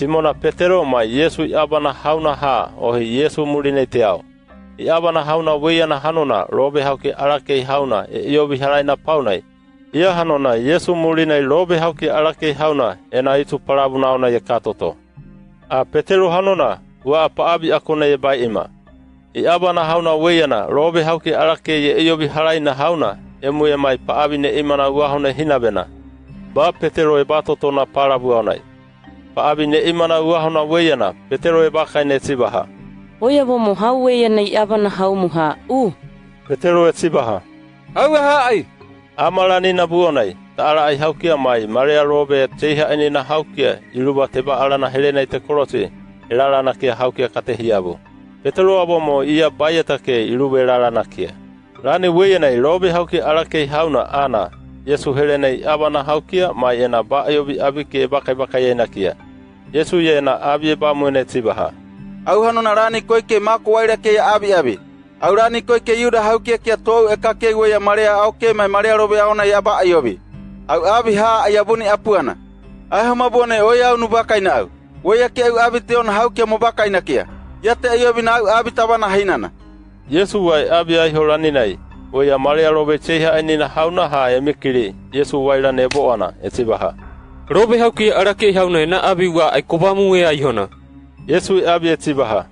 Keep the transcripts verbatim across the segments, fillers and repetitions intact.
Simona Petero, mai Yesu i abana hauna ha, ohi Yesu mulinei te au. I abana hauna weiyana hanona, robe hauke arake i hauna, e iovi halaina paunai. Ia hanona, Yesu mulinei robe hauke arake i hauna, ena itsu parabu naona i katoto. A Petero hanona, ua a paabi akone i baiima. I abana hauna weiyana, robe hauke arake i iovi halaina hauna, e muie mai paabi neimana uahone hinabena. Ba Petero e batoto na parabu aonai. Paabi neimana uahona weiyana, Petero e bakaine e tsibaha. Oi abo mo, hau weiyana i abana haumu ha, u. Petero e tsibaha. Hau ha ai. Ama lani na buonai, taala ai haukia mai, marea robe e teiha eni na haukia, i luba te ba alana helenai te korosi, e lalanakia haukia kate hiabu. Petero abo mo ia baiatake, i luba e lalanakia. Lani weiyana i robe hauke arake i hauna ana, Yesu helenai abana haukia, mai ena ba iovi abike e bakaibakaiainakia. Yesu ia ena abi e ba muene tsibaha. Au hanona lani koike mako wailake i abiabi. Au lani koike Yuda haukia kia tou e kake weia marea aoke mai marea robe aona i aba iovi. Au abi ha ai abuni apuana. Ai homa buone oi au nu bakaina au. Weia ke au abi te ona haukia mo bakainakia. Ia te iovi na au abi tabana hinana. Yesu wai abi ai ho laninai. Weia marea robe teiha eni na hauna ha e mikiri. Yesu wai lani e boana, e tsibaha. Robe hauke arake i hauna ena abi ua ai kobamu e ai hona. Yesu i abi e tsibaha.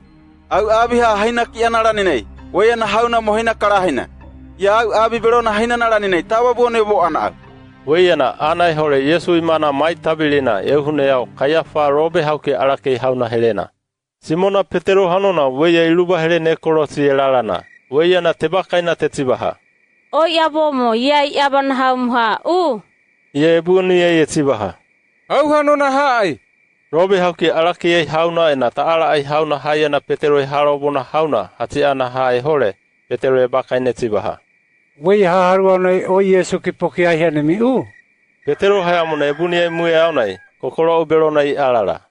Au abi ha hina kiana laninai, weia na hauna mo hina kalahina. Ia au abi belona hinana laninai, taba buone boana au. Weiyana, ana e hore Yesu i mana mai tabilina, e uhune au, Kaiafa robe hauke arake i hauna helena. Simona Petero hanona, weia i luba helene e korosi e lalana. Weiyana te bakaina te tsibaha. Oi abo mo, ia i abana haumu ha, u. Ia e buni ei e tsibaha. Au hanona ha ai. Robe hauke arake i hauna ena taala ai hauna ha ia na Petero e haro bona hauna, hatsi ana ha e hore, Petero e bakaine tsibaha. Weia ha haru aonai oi Yesu ki poki ai hene mi u. Petero ha amona e buni ei muie aonai, kokoro u belona i alala.